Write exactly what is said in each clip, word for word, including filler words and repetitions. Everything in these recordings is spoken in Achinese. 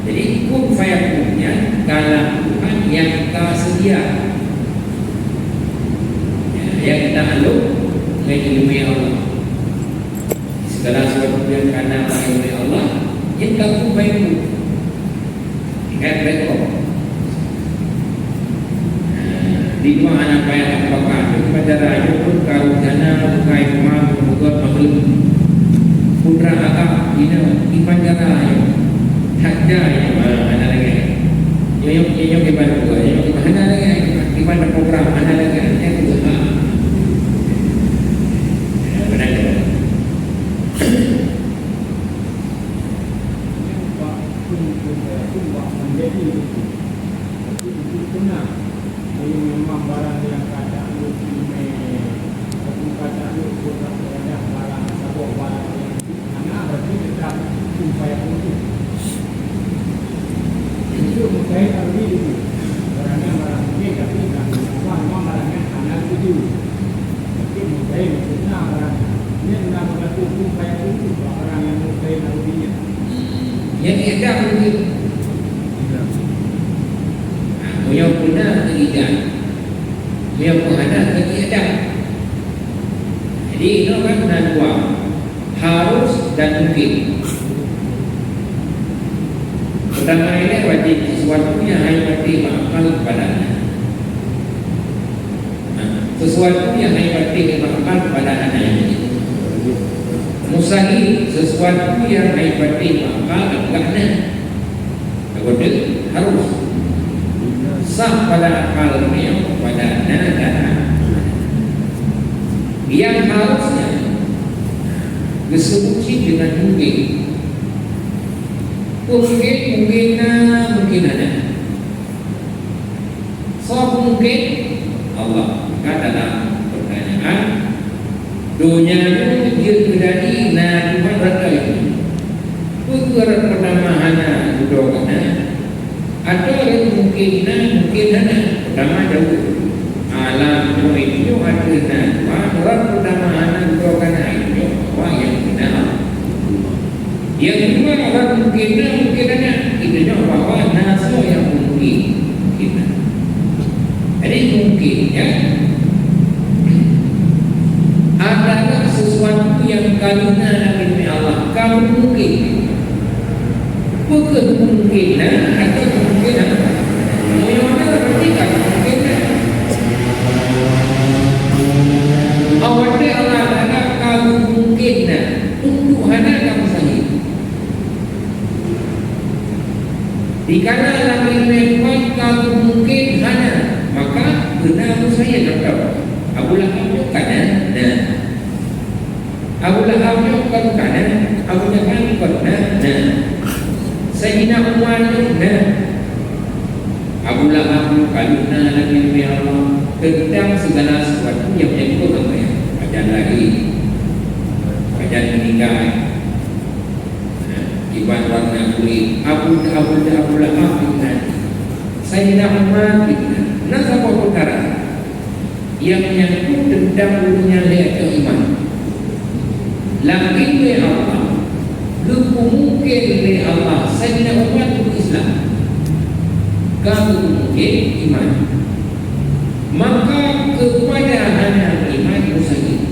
Jadi, kun fayakun nyan kalam Tuhan nyang ka seudia. Ya, nyang taklok ngon ileumèe Allah. Segala sesuatu nyang kana bak ileumèe Allah, nyan ka kun fayakun. Ingat baik-baik. Di luwa hana payah tapeugah, iman cara nyoe pun ka rencana bukai teuma meubuet makhluk. Putra agam, ina, iman cara nyoe. Hak jai nyoe, ha, hana lagèe. Nyoe, nyoe, nyoe, nyoe iman buet, nyoe iman hana lagèe. Iman program hana lagèe. Nyan tu, ha. Ya, benar tu. Nyan bak kun fayakun, bak manjadi itu. Tapi itu pernah. Jadi memang barang nyang ka taklok ileumèe, ataupun ka taklok bukan terhadap barang, saboh barang nyang hana, berarti tetap kun fayakun tu. Itu mustahil tak boleh itu. Barang nyang barang mungkin, tapi nak ubah memang barang nyang hana setuju. Mungkin mustahil, mungkin na barang. Nyan na berlaku kun fayakun tu, barang nyang mustahil nak rugi nyan. Nyang iadam rugi. Meunyoe beuna keu iadam. Meunyoe peuhana keu iadam. Jadi, inoe kan na dua. Harus dan mungkin. Peurtama ilèe wajéb, sesuatu nyang hana patéh bak akal kepada hana. Nah, sesuatu nyang hana patéh bak akal kepada hana. Mustahil, sesuatu nyang hana patéh bak akal kepada hana. Lagoe harus. Sah pada akal dunia, pada na dan na. Nyang harusnya disebut cit dengan mungkin. Mungkin, mungkin na, mungkin hana. Soe mungkin? Allah. Ka dalam pertanyaan, donya nyoe jeuet keudadi na Tuhan rot laén. Peue kheueh rot peurtama hana dudoe kana? Atawa rot mungkin na, mungkin hana? Peurtama jaweueb. Alam nyoe, nyoe ateueh na Tuhan, rot peurtama hana dudoe kana, nyoe bahwa nyang keunan Allah. Nyang keudua, rot mungkin na, mungkin hana. Geutanyoe bahwa na soe nyang mungkin. Mungkin na. Jadi, mungkin, ya. Adalah sesuatu nyang ka na lam ileumèe Allah. Ka mungkin. Peue kheueh mungkin na, atau mungkin hana? Meunyoe na, berarti ka mungkin na. Awai Allah Taala ka mungkin na. Untuk hana ka mustahil. Dikana lam ileumèe Tuhan ka mungkin hana, maka beuna mustahil, contoh. Abu Lahab nyoe kana, na. Abu Lahab nyoe kon kana, Abu Jahal kon na, na. Saidina Umar nyoe na. Abu Lahab nyoe ka lheueh na lam ileumèe Allah teuntang segala sesuatu nyang menyangkut ngon raja laén, raja meuninggai. Iban warna kulit, Abu, Abu, Abu Lahab fitnah. Saidina Umar fitnah. Na saboh peukara nyang menyangkut teuntang ureueng nyang lhèe ateueh iman. Lam ileumèe Allah, geupeumungken lé Allah Saidina Umar keu Islam. Ka geupeumungken iman. Maka keupada hana iman mustahil.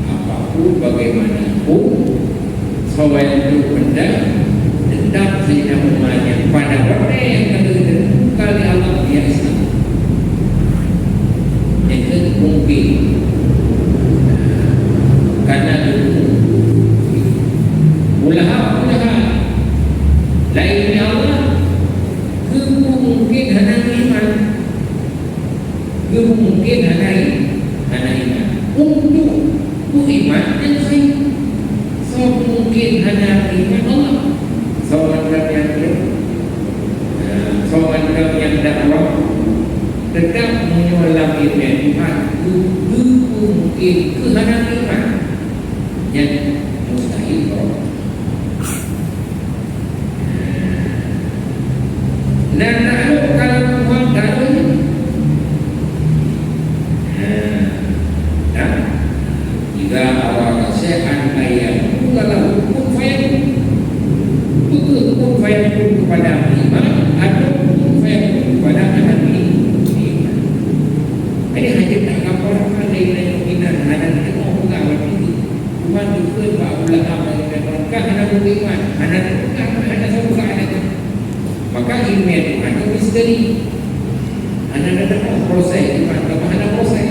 Apapun bagaimanapun, soe nyang trok benda, tetap Saidina Umar nyan pada watèe nyang ka geutentukan lé Allah, dia Islam. Nyan keuh mungkin. Karena itu, ulah apa dah? Lain Allah, geupeumungken hana iman. Geupeumungken hana i-, hana iman. Untuk beuiman nyan sahih. Soe mungken hana iman Allah? Soe mantong nyang keu-, soe mantong nyang dakwah? Teutap meunyoe lam ileumèe Tuhan geu-, geupeumungken keu hana iman, nyan mustahil. Na taklok kalam Tuhan taklok. Nah, idza arada syai'an an yaqula lahu kun fayakun. Bak Abu Lahab dan kawan-kawan, hana beriman, hana terbuka, hana terbuka, hana terbuka. Maka iman Tuhan itu misteri. Hana ada proses iman, tapi hana proses.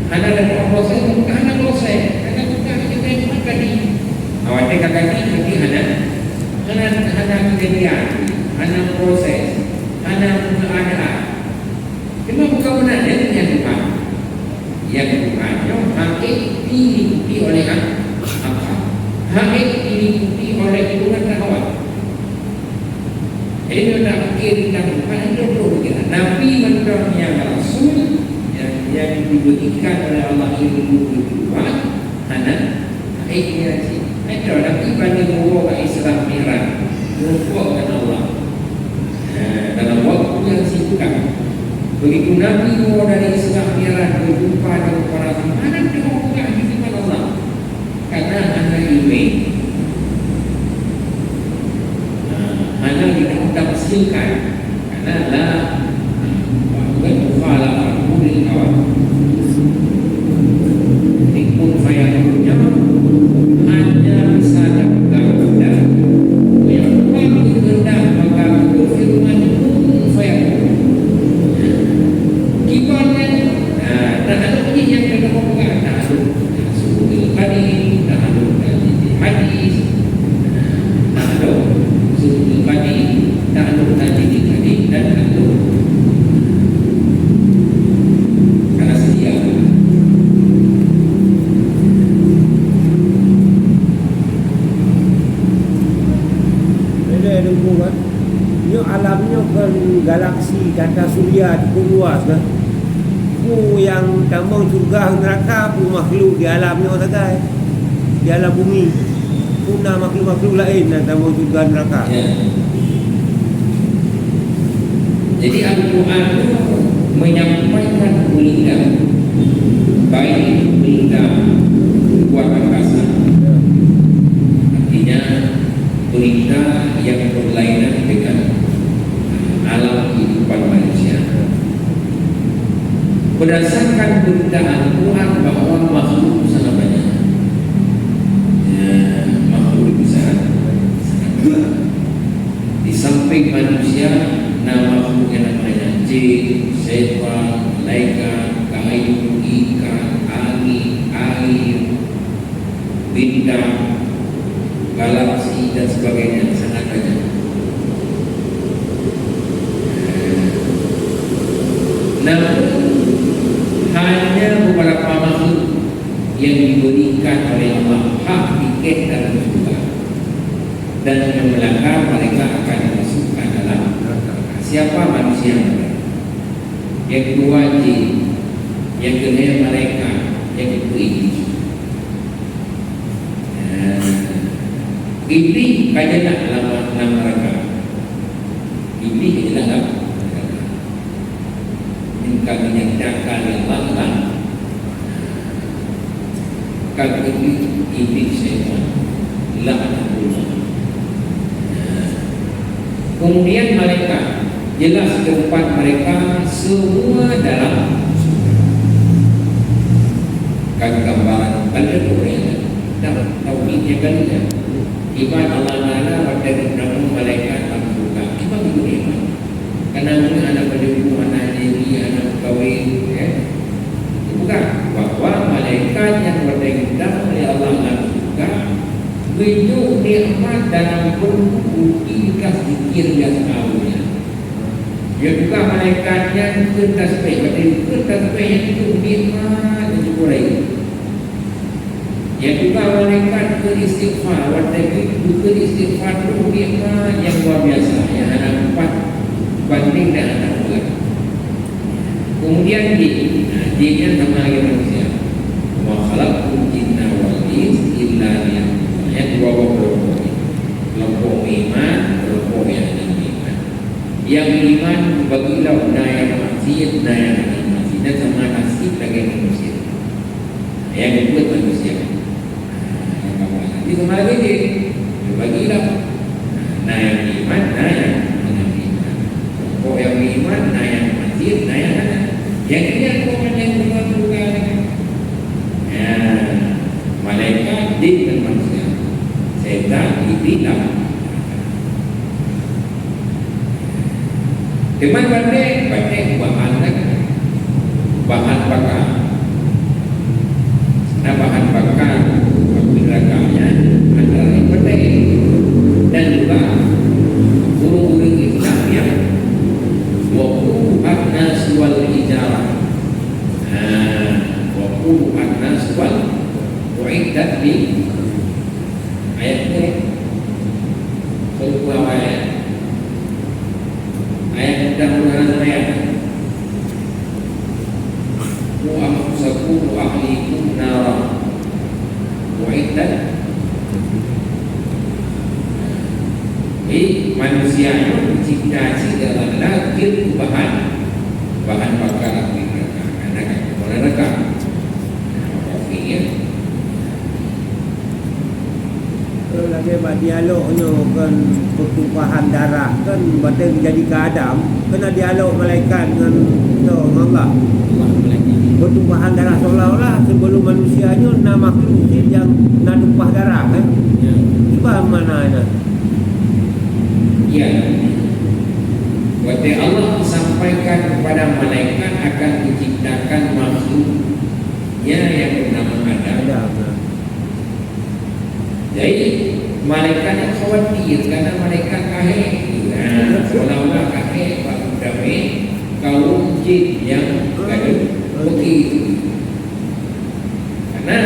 Hana ada proses, bukan hana proses. Hana buka kita iman tadi. Awak teh kata ni, tapi hana, hana, hana kejadian, hana proses, hana keadaan. Cuma bukan beuna nyan nyang Tuhan. Nyang Tuhan nyoe hak diikuti oleh apa? Hak diikuti oleh hubungan dan hawa. Jadi, nak fikir tentang Tuhan, itu perlu pikiran. Nabi mantong nyang rasul, nyang, nyang diberikan oleh Allah ilmu kehidupan, hana, eh, iya cit. Itu Nabi banding Allah kat Isra Mi'raj, jumpa dengan Allah. Eh, dalam waktu yang singkat. Begitu Nabi mau dari Isra Mi'raj berjumpa dengan para sahabat, hana teupeugah di depan Allah. Karena hana iman. Nah, hana ditafsirkan. Karena la, bukan mukhalafah lil hawa. Jadi, kun fayakun nyoe hanya bisa dapat Yang Tuhan kehendak maka berfirman, "Kun fayakun." Kiban nyan, nah, takluk jih nyang keuneuk peugah, takluk Su'ul Qadim, takluk dari hadis, takluk Su'ul Qadim, takluk dari hadis, dan takluk karena sedia. Beda dengku kan? Nyoe alam nyoe kan galaksi, tata surya cukup luas kan? Peue nyang tamong syurga neuraka, peue makhluk di alam nyoe sagai. Di alam bumi. Peue na makhluk-makhluk laén nyang tamong syurga neuraka. Ya. Jadi, Al-Quran itu menyampaikan perintah, baik itu perintah luar angkasa, artinya perintah yang berlainan dengan alam kehidupan manusia. Berdasarkan perintah Al-Quran bahwa makhluk sangat banyak. Ya, makhluk itu sangat, sangat banyak. Di samping manusia, na makhluk nyang namanya jin, setan, malaikat, kayu, ikan, angin, air, bintang, galaksi, dan sebagainya, sangat banyak. Namun, hanya beberapa makhluk yang diberikan oleh Allah hak tiket dalam surga. Dan yang melanggar, mereka akan dimasukkan dalam neraka. Siapa manusia mereka? Yang kedua jin, yang ketiga malaikat, yang keempat iblis. Nah, iblis ka jeulaih lam, lam neraka. Iblis ka jeulaih lam neraka. Maka dinyatakan oleh Allah dalam Ka keuneuk iblis syaitan, laknatullah. Kemudian malaikat, jelas tempat mereka semua dalam surga. Kan gambaran benda orang dan tauhid yang ketiga. Iman Allah Taala pada malaikat dalam surga. Iman itu iman. Karena mungkin anak berjumpa, anak jadi, anak kawin, ya. Bukan, bahwa malaikat yang berperintah oleh Allah dalam surga, itu nikmat dalam bentuk bukti bekas zikir biasa awalnya. Ya, bukan malaikat yang ikut tasbih, berarti ikut tasbih yang itu nikmat dan syukur. Nyang dua malaikat keu istighfar, watèe geukheun istighfar troh nikmat nyang luar biasa, nyang hana pat bandeng dan hana peue. Kemudian jin, nah, jin nyan sama lagèe manusia. "Wa ma khalaqtul jinna wal insa illa liya'budun." Nyang dua boh kelompok nyan. Kelompok meuiman, kelompok nyang hana meuiman. Nyang meuiman bagi lom, na nyang maksiet, na nyang hana maksiet, dan sama nasib lagèe manusia. Nyang keudua manusia. Jadi sama lagèe jih, bagi lah. Na nyang iman, na nyang hana iman. Pokok nyang iman, na nyang maksiet, na nyang hana. Nyang keu nyan pokok nyang beuna bukan. Jin ngon manusia. Setan, iblis lam. Teuma batèe, batèe bahan kan? Bahan bakar. Nah, bahan bakar api neraka nyan adalah batèe. Dan juga ureueng-ureueng Islam nyang waquduhan nas wal hijarah. Nah, waquduhan nas wal Uiddat li ayat ni. Seuleubah ayat. Ayat mudah-mudahan ayat. Qu anfusakum wa ahlikum nara. Uiddat. Jadi, manusia nyoe dicipta cit Allah Taala jeuet keu bahan, bahan bakar api neraka. Karena kan kepala neraka. Nah, kafir, ya. Lagèe bak dialog nyoe kan, pertumpahan darah kan, batèe jadi keu Adam, kan dialog malaikat ngon, ngon Allah. Pertumpahan darah seolah-olah sebelum manusia nyoe na makhluk jin nyang na tumpah darah, kan? Ya. Kiban makna nyan? Ya. Watèe Allah sampaikan kepada malaikat akan menciptakan makhluk, ya, yang bernama Adam. Adam, ya. Jadi, malaikat nyan khawatir karena malaikat ka hèk. Nah, seolah-olah ka hèk bak geutanyoe kaum jin nyang ka geupeugah itu. Karena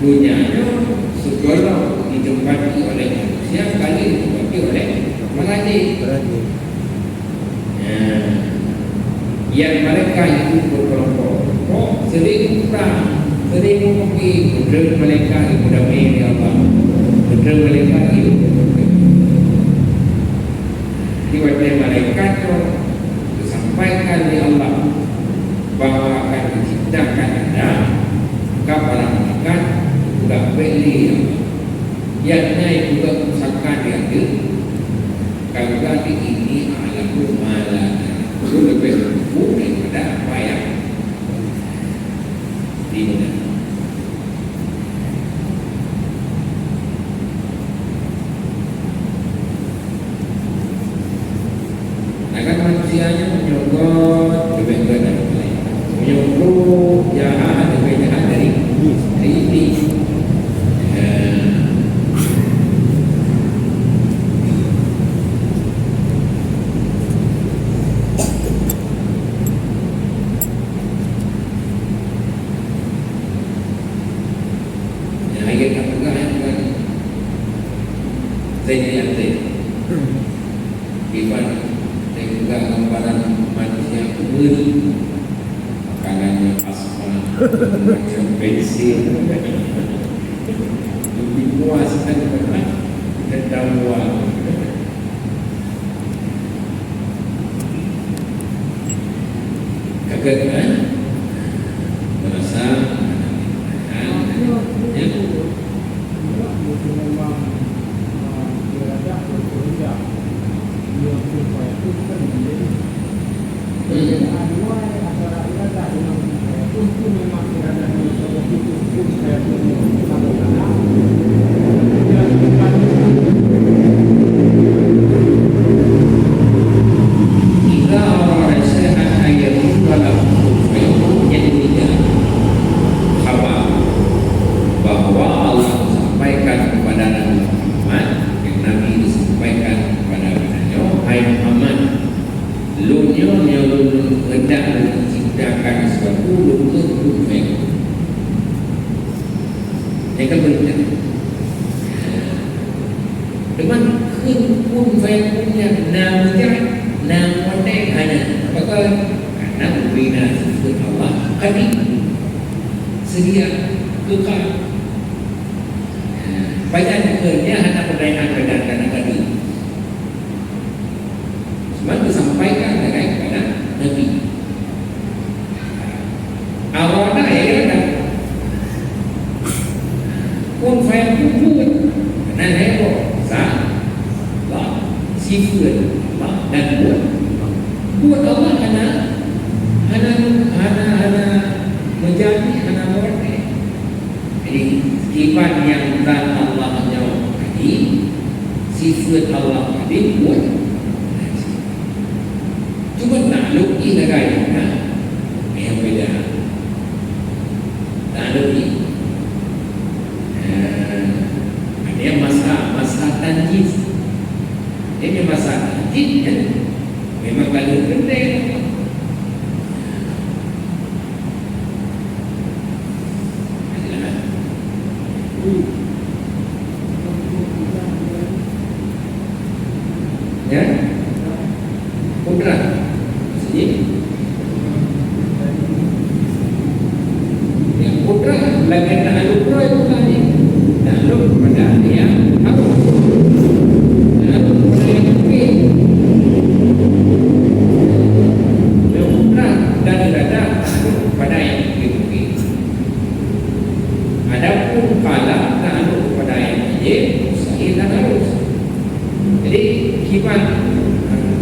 donya nyoe sigohlom ditempati oleh manusia, kali ditempati oleh malaikat. Malaikat. Ya. Yang mereka hidup berkelompok-kelompok, sering berperang, sering mengungkit, betul mereka hidup damai di Allah, betul mereka hidup berkelompok. Jadi, watèe malaikat tu disampaikan di Allah bahwa akan diciptakan Adam, maka para malaikat sudah beli Allah. Yang naik juga usahakan dia tu, Karena ini a'lamu ma la ta'lamun. Itu lebih mampu daripada apa yang dibenar. Nah, kan manusia nyoe meunyoe gèt lebih gèt dari malaikat. Meunyoe brôk jahat lebih jahat dari, dari iblis. Ya. Ya, ayat Al-Quran yang bukan Zainal Abidin. Iban, saya juga gambaran manusia umur, makanannya asma, macam pensil. Lebih puas kan pernah terdakwa. Kakak, eh? Merasa, ya. Idza arada syai'an an yaqula lahu kun fayakun, jadi tiga. Khabar bahwa Allah sampaikan kepada Nabi Muhammad, yang Nabi disampaikan kepada geutanyoe, "Hai Muhammad, lôn nyoe nyang lôn kehendak lôn ciptakan sesuatu, lôn kheun kun fayakun." Nyang ka beureukat. Teuma kheun kun fayakun nyan na meujak, na meuwoe hana. Pakon? Karena ubena sifeut Allah qadim. Seudia, kekal. Pajan kheun nyan hana peudayaan badan karena qadim. Cuma disampaikan kan kepada Nabi. Arada, ya kan? Kun fayakun, buet. Nah, heboh. Sa-, Allah, sifeut Allah dan buet. Buet Allah hana, hana, hana, hana meujadi, hana meuwoe. Jadi, Iban nyang zat Allah nyoe hakikat, sifeut Allah hakikat, buet hakikat. Cuma taklok jih lagèe nyan, nah, nyang beda. Taklok jih. Nah, ada masa, masa tanjiz. Jadi masa tanjiz kan memang paling penting. Ya? Kudrat. Maksudnya? Ya, kudrat lagèe taklok droe bukan ni. Taklok kepada yang harus. Taklok kepada yang mungkin. Kudrat dan irada taklok kepada yang mungkin-mungkin. Adapun kalam taklok kepada yang wajib, mustahil dan harus. Jadi, kiban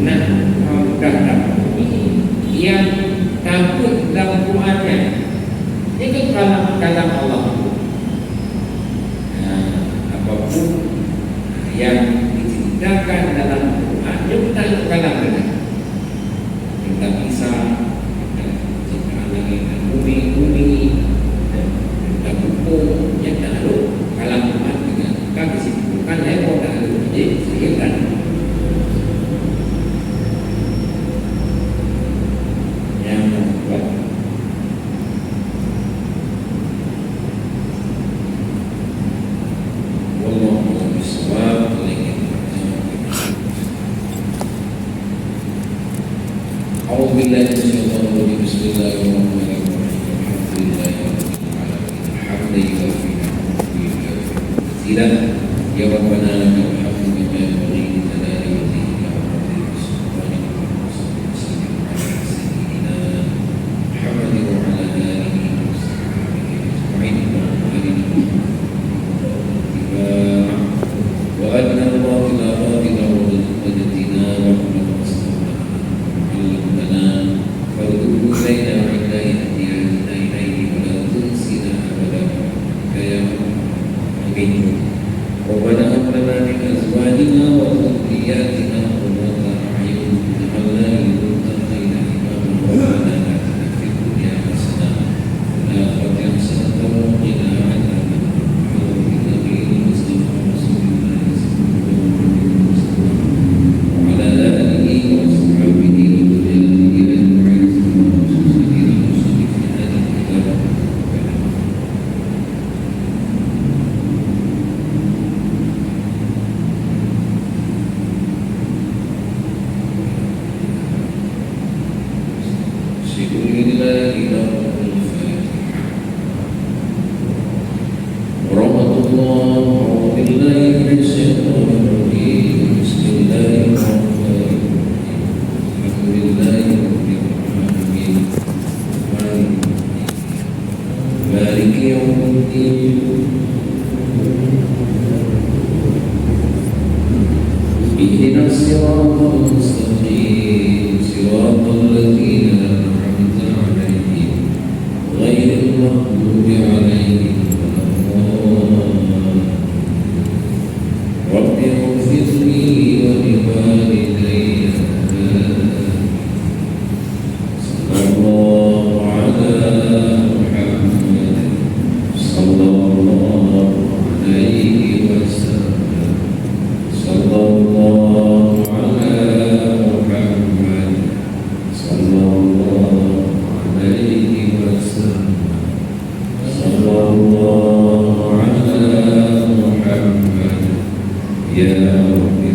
nak mudah dapat ini yang takut dalam Quran kan? Ini kan kalam, kalam Allah. Nah, apapun yang diceritakan dalam Quran, dia bukan kalam Allah. Tentang Isa, tentang ciptaan langit dan bumi, bumi, dan tentang hukum, yang taklok kalam Tuhan dengan ka disimpulkan lé Allah Taala. Jadi, sehingga yang membuat. Wallahu a'lam bishawab. أعوذ بالله من الشيطان الرجيم. بسم الله الرحمن الرحيم. الحمد لله رب العالمين. حمدا يوافي نعمه ويكافئ مزيده. يا ربنا لك الحمد كما ينبغي لجلال وجهك وعظيم سلطانك. وصل وسلم على سيدنا محمد وعلى آله وصحبه أجمعين. اللهم أرنا الحق حقا وارزقنا اتباعه، وأرنا الباطل باطلا وارزقنا اجتنابه. اللهم صل على محمد وعلمتنا، فارزقه إلينا وعند يأتي إليه ولا تنسنا أبدا. يا أرحم الراحمين. ربنا هب لنا من أزواجنا وذرياتنا قرة أعين واجعلنا للمتقين إماما. ربنا آتنا في الدنيا حسنة وفي الآخرة حسنة وقنا عذاب النار. حضرة النبي المصطفى رسول الله صلى الله عليه وسلم وعلى آله وأصحابه وذريته أجمعين. ثم خصوصا إلى مصنف هذا الكتاب. بسم الله الرحمن الرحيم. ورحمة الله، أعوذ بالله من الشيطان الرجيم. بسم الله الرحمن الرحيم. الحمد لله رب العالمين. الرحمن الرحيم. مالك يوم الدين. اهدنا الصراط المستقيم، صراط الذين أنعمت عليهم، غير المغضوب عليهم ولا الضالين. رب اغفر لي ولوالدي. صلى الله على محمد، صلى الله عليه وسلم، صلى الله على محمد، صلى الله عليه وسلم، صلى الله على محمد. يا رب